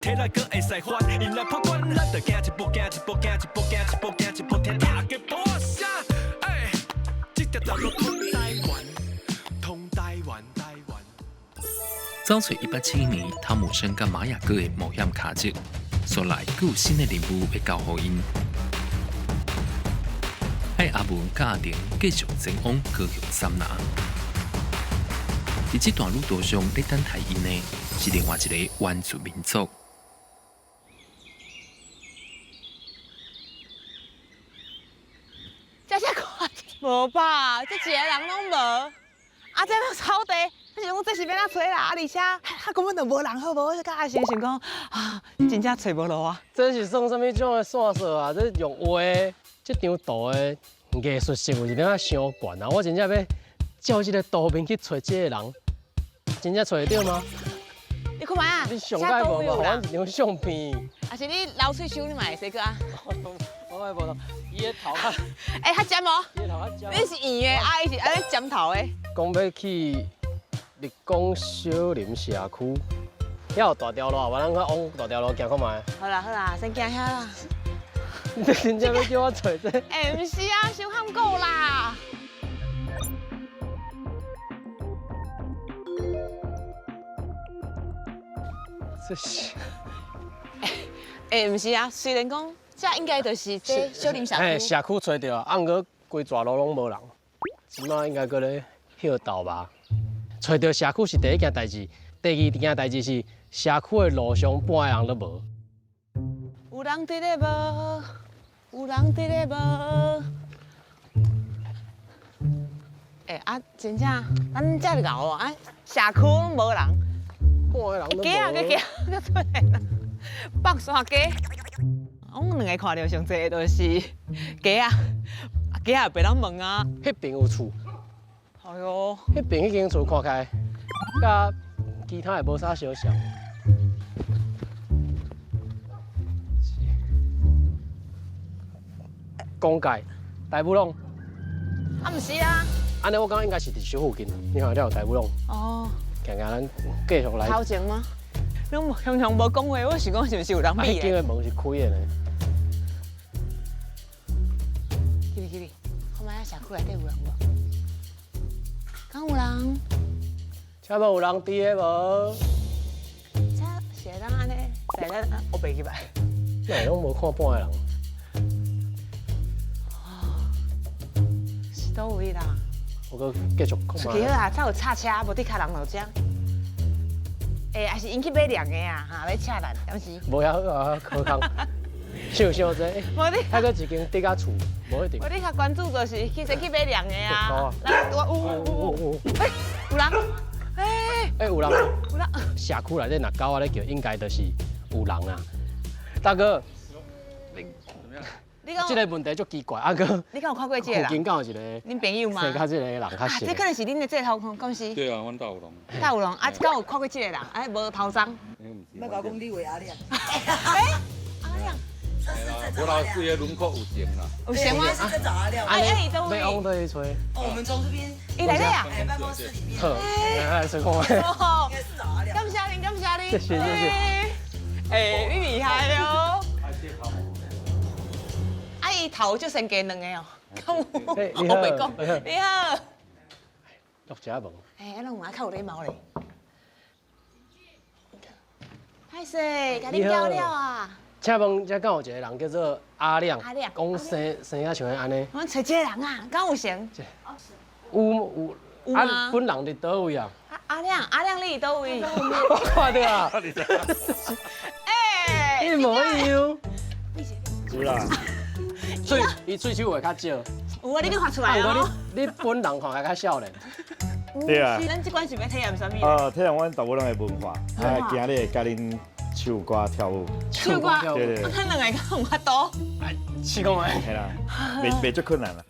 起來閣會使還，𪜶來破關，咱就行一步行一步行一步行一步行一步，聽大家破聲，欸，這條道路通台灣，通台灣，台灣。走揣171年，湯姆生佮瑪雅哥的冒險卡跡，所來閣有新的任務欲交予𪜶。愛阿文佮阿玲繼續前往高雄杉林。佇這段旅途上，咧等待𪜶的是另外一個原住民族。這這看，無吧？這一个人攏無。啊，這草地，我想講這是欲按怎揣啦？啊，而且啊根本就無人好無？我就佮阿成想講啊，真正揣無路啊。這是算啥物種的線索啊？這用畫的這張圖的藝術性有一點仔傷懸啊！我真正欲照這個圖面去揣這个人，真正揣會著嗎？你看覓啊？你上蓋無嘛？予阮一張相片。啊是你流喙鬚，你嘛會使閣啊？我愛無咯，伊的頭較，欸，較尖無？伊的頭較尖。你是圓的，啊，伊是按呢尖頭的。講欲去立功小林社區，遐有大條路啊，無咱較往大條路行看覓。好啦好啦，先行遐啦。你真正欲叫我揣這個？欸，毋是啊，傷坎過啦。這是。欸，毋是啊，雖然講。這應該就是這小林社區。嘿，社區揣著啊，啊，毋過規逝路攏無人，這馬應該閣咧歇鬥吧？揣著社區是第一件代誌，第二件代誌是社區的路上半個人都無。有人佇咧無？有人佇咧無？欸，啊，真正咱遮𠢕哦，啊，社區攏無人，半個人都無。雞啊，雞雞，閣出來啦，北山雞。阮兩個看著上濟的就是雞仔，雞仔也袂當問啊。彼邊有厝。哎喲。彼邊彼間厝看起來，佮其他的無啥相像。公界大武攏。啊，毋是啊。按呢，我感覺應該是佇小附近。你看，這有大武攏。哦。行行，咱繼續來。頭前嗎？攏常常無講話，我想講是毋是有人佇？彼間的門是開的呢。去去去，看覓仔社區內底有人無？敢有人？請問有人佇的無？這是會當按呢，來咱烏白去吧？哪會攏無看半個人？哦，是佗位啦？我閣繼續看。出去好啊，才有插車，無得跤人落遮。欸，還是𪜶去買涼的啊，哈，欲赤難，敢是？無遐好啊，可康，想傷濟。無你，還閣一間竹仔厝，無一定。無你較關注就是去先去買涼的啊。來，有有有有。欸，有人。欸。欸，有人。有人。社區內底若狗仔咧叫，應該就是有人啊。大哥。你講這個問題足奇怪，啊閣。你敢有看過這個人？附近敢有一個？恁朋友嗎？生較這個人較熟。這可能是恁的這頭公司。對啊，阮兜有人。兜有人，啊，敢有看過這個人？哎，無頭鬃。莫共我講你話阿亮。欸，阿亮。無啦，四個輪廓有像啦。有像嗎？是在找阿亮。哎，你佗位？欲往佗位揣。哦，我們從這邊。伊來了呀？哎，辦公室裡面。好，來來，揣看覓。哦，應該是找阿亮。感謝恁，感謝恁。謝謝謝謝。欸，你厲害哦。啊，伊頭就先加兩個哦，敢有？我袂講，你好。落食無？欸，攏有啊，較有禮貌咧。歹勢，共恁叫了啊。請問這敢有一個人叫做阿亮？阿亮，講生生啊像按呢。阮揣這個人啊，敢有成？有有有嗎？本人佇佗位啊？阿亮，阿亮，你佇佗位？我看著啊。欸，一模一樣。有啦。喙，伊喙鬚畫較少。有啊，你閣畫出來哦。你本人看起來較少年。對啊。咱這關是欲體驗啥物？哦，體驗阮大武攏的文化，啊，今日會佮恁唱歌跳舞。唱歌，對對。咱兩个敢有法度？試看覓。嘿啦，袂袂足困難啦。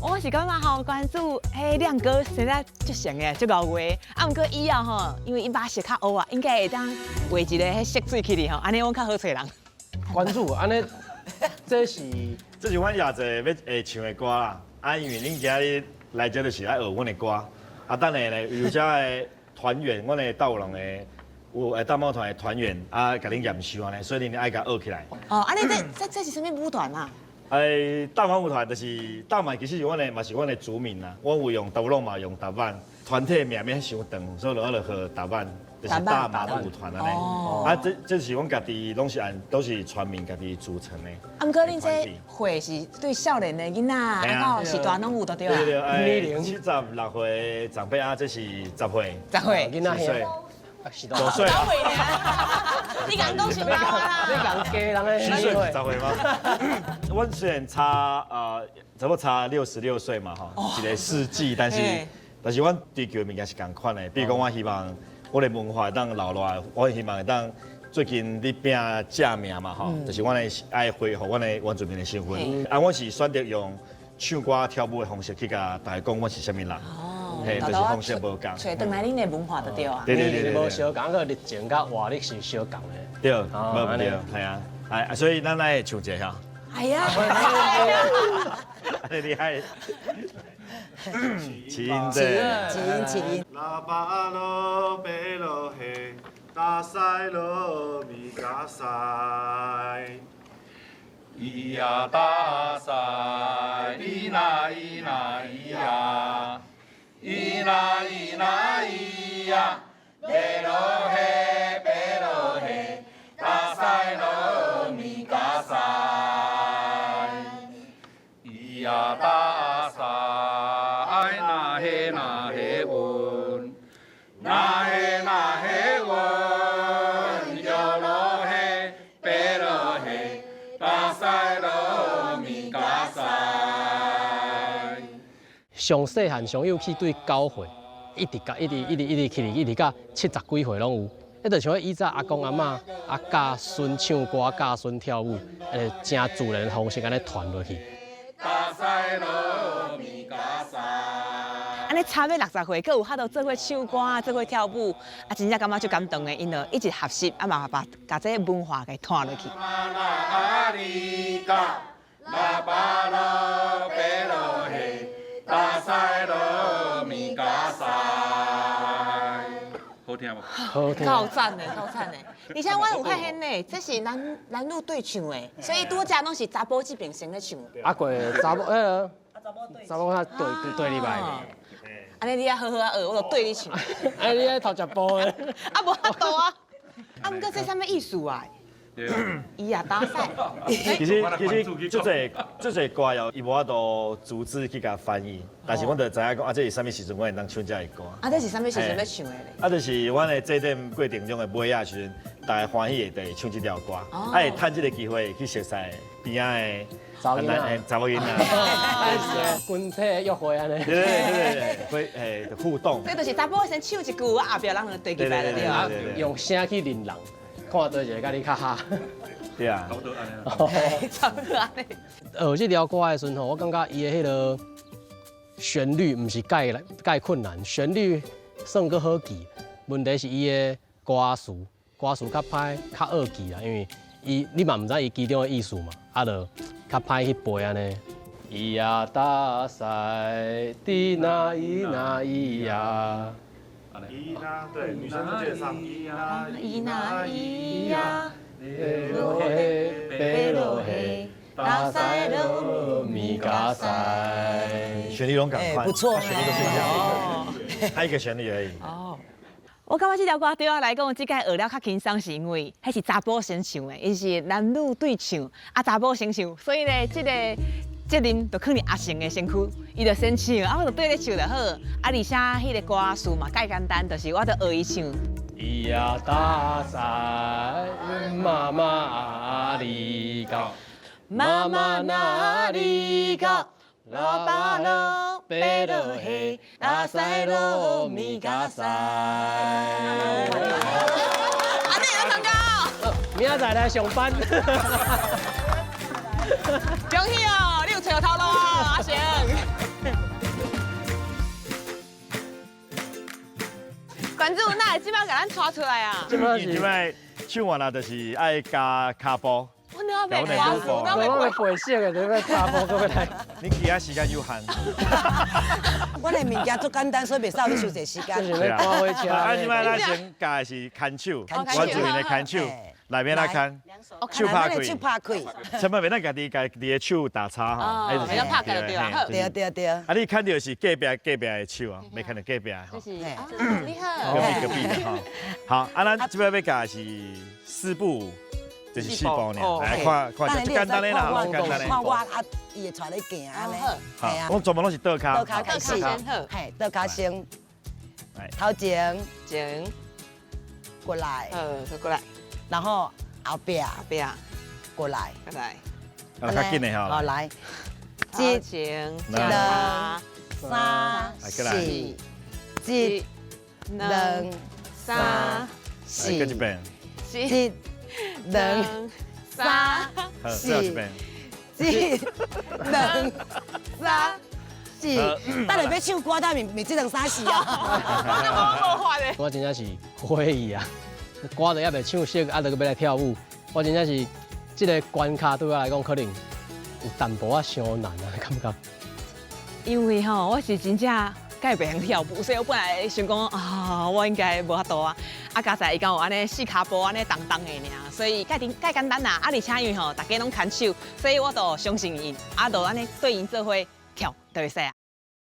我是感覺吼，關注彼亮哥生得足像的，足𠢕畫。啊，毋過以後吼，因為伊肉色較烏啊，應該會當畫一个彼色水起來吼，按呢阮較好揣人。關注，按呢，這是這是阮也濟欲會唱的歌啦。啊，因為恁今日來這就是愛學阮的歌。啊，等下呢，有遮的團員，阮的鬥龍的有大馬舞團的團員啊，共恁驗收按呢，所以恁愛共學起來。哦，啊，你這是啥物舞團啊？大馬舞團就是大馬，其實是阮的，嘛是阮的族名啦。阮有用達悟攏嘛用達曼，團體名名傷長，所以我就號達曼，就是大馬舞團按呢。啊，這是阮家己攏是按都是全民家己組成的。啊，毋過恁這歲是對少年的囡仔，啊到時段攏有就對啊。對對對，76歲長輩啊，這是10歲。10歲。囡仔歲。 9歲啊！你講講傷老啊！你講家人的7歲10歲嗎？阮雖然差差不多差66歲嘛吼，一個世紀，但是阮追求的物件是仝款的。比如講，我希望我的文化會當留落來，我希望會當最近咧拼正名嘛吼，就是阮的愛恢復阮的原住民的身份。啊，我是選擇用唱歌跳舞的方式去共大家講，阮是啥物人。嘿，就是方式無仝。揣轉來恁的文化就對啊。對對對對，無相仝，個熱情佮活力是相仝的。對，無對，係啊，哎，所以咱來唱一下。係啊。厲害。起音，起音，起音。喇叭啰贝啰嘿，大塞啰米嘎塞。咿呀大塞，咿那咿那咿呀。咿那咿那咿呀，贝啰嘿，贝啰嘿，大塞啰米嘎塞。咿呀大塞，那嘿那嘿阮，那嘿那嘿阮，哟啰嘿，贝啰嘿，大塞啰米嘎塞。上細漢上幼起對9歲，一直甲一直一直一直起一直到70幾歲攏有。彼就像以前阿公阿嬤啊教孫唱歌、教孫跳舞，誠自然的方式按呢傳落去。按呢差欲60歲，閣有法度做伙唱歌、做伙跳舞，啊，真正感覺足感動的。𪜶就一直學習，啊嘛把共這個文化給傳落去。大塞啰米嘎塞，好聽無？好聽。夠讚的，夠讚的。而且阮有發現呢，這是男男女對唱的，所以拄才攏是查埔這邊先咧唱。啊，過查某，查某較對對入來。按呢你愛好好啊學，我就對你唱。哎，你愛頭一步的。啊，無法度啊。啊，毋過這啥物意思啊？伊也打賽。其實足濟足濟歌謠，伊無法度逐字去共翻譯，但是阮就知影講啊，這是啥物時陣，阮會當唱這个歌。啊，這是啥物時陣欲唱的咧？啊，就是阮的祭典過程中的尾仔時陣，大家歡喜的就會唱這條歌，啊，會趁這个機會去熟悉邊仔的查某囡仔，查某囡仔，群體約會按呢。對對對對，會互動。這就是查埔先唱一句，啊後壁人就對起來了對啊。用聲去認人。看佗一个佮你較哈，對啊，差不多按呢。差不多按呢。學這條歌的時陣吼，我感覺伊的彼个旋律毋是蓋蓋困難，旋律算閣好記。問題是伊的歌詞，歌詞較歹較惡記啦，因為伊你嘛毋知伊其中的意思嘛，啊，就較歹去背按呢。咿呀大塞，滴那咿那咿呀。咿那對，女生就介紹咿呀咿那咿呀，貝羅嘿，貝羅嘿，大塞羅米嘎塞。旋律攏仝款，不錯，旋律都是一樣，它一個旋律而已。哦，我感覺這條歌對我來講，這擺學了較輕鬆，是因為彼是查埔先唱的，伊是男女對唱，啊查埔先唱，所以呢，這個責任就囥佇阿成的身軀，伊就先唱，啊我就對咧唱就好，啊而且彼个歌詞嘛蓋簡單，就是我就學伊唱。咿呀大塞，媽媽阿里嘎，媽媽那里嘎，喇叭囉，貝羅嘿，大塞羅米嘎塞。阿你有參加？明仔載來上班。恭喜哦，你有揣著頭路啊，阿成。館主，哪會這擺共咱帶出來啊？這擺唱完啦，就是愛加跤步。我哪袂歌詞，我袂背熟的，你欲跤步閣欲來。你其他時間有限。我的物件足簡單，所以袂使予你傷濟時間。這是咧趕火車。啊，這擺咱先教的是牽手，原住民的牽手，來欲按怎牽，手拍開，手拍開，千萬袂當家己家己的手打叉吼，袂當拍開就對啊。對對對。啊，你牽著是隔壁隔壁的手啊，袂牽著隔壁的吼。就是，你好。隔壁隔壁的吼。好，啊，咱這擺欲教的是四步舞，就是四步呢，來看看，足簡單的啦，足簡單的。看我啊，伊會帶你行按呢。好，我全部攏是倒跤。倒跤開始。嘿，倒跤先。頭前。前。過來。過來。然後後壁。後壁。過來。過來。啊，較緊的吼。好，來。一、兩、三、四。一、兩、三、四。來，閣一遍。一、兩、三、四。一、兩、三、四。等下欲唱歌，等毋是這兩三四啊。我都無法的。我真正是火去啊！歌都猶未唱熟，啊，就閣欲來跳舞。我真正是這个關卡對我來講，可能有淡薄仔傷難啊，感覺。因為吼，我是真正蓋袂曉跳舞，所以我本來想講啊，我應該無法度啊。啊，佳哉伊講有按呢四跤步按呢動動的爾，所以蓋頂蓋簡單啦。啊，而且因為吼，大家攏牽手，所以我就相信𪜶，啊，就按呢對𪜶做伙跳就會使啊。